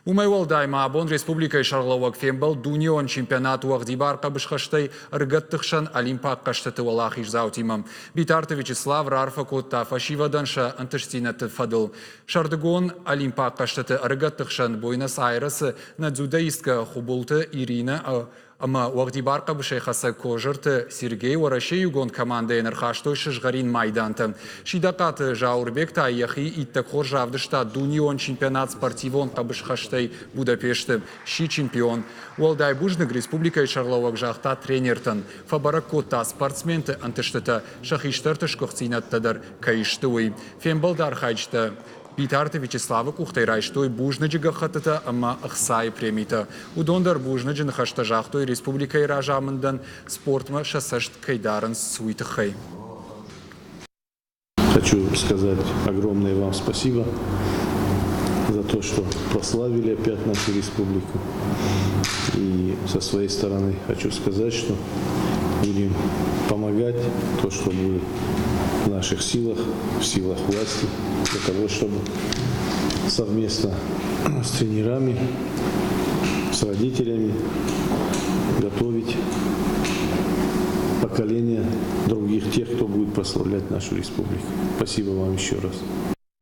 Уымӕй уӕлдай ма абон республикӕйы сӕргълӕууӕг фембӕлд дунеон чемпионат уӕгъдибар хъӕбысхӕстӕй ӕрыгӕтты хсӕн Олимпаг хъӕзтыты уӕлахиздзаутимӕ. Битарты Вячеслав раарфӕ кодта фӕсивӕдӕн сӕ ӕнтыстдзинӕдты фӕдыл. Сӕрдыгон Олимпаг хъӕзтыты ӕрыгӕтты хсӕн Буэнос-Айресы нӕ дзюдоисткӕ Хубулты Иринӕ ӕмӕ уӕгъдибар хъӕбысӕйхӕцӕг Козырты Сергей Уӕрӕсейы иугонд командӕйӕн ӕрхастой сызгъӕрин майдантӕ. Сидахъаты Зауырбег та йӕхи иттӕг хорз равдыста дунеон чемпионат спортивон хъӕбысхӕстӕй Будапешты, сси чемпион. Уӕлдай бузныг республикӕйы сӕргълӕууӕг загъта тренертӕн, фӕбӕрӕг кодта спортсменты ӕнтыстытӕ сӕ хистӕрты сгуыхтдзинӕдтӕ дӕр кӕй сты, уый. Фембӕлды архайджытӕ Битарты Вячеславы къухтӕй райстой бузныджы гӕххӕттытӕ ӕмӕ ӕхцайы премитӕ. Уыдон дӕр бузныджы ныхӕстӕ загътой республикӕйы разамындӕн, спортмӕ сӕ цӕст кӕй дарынц, уый тыххӕй. Хочу сказать огромное вам спасибо за то, что прославили опять нашу республику. И со своей стороны хочу сказать, что будем помогать то, что будет в наших силах, в силах власти, для того, чтобы совместно с тренерами, с родителями готовить поколение других тех, кто будет прославлять нашу республику. Спасибо вам еще раз.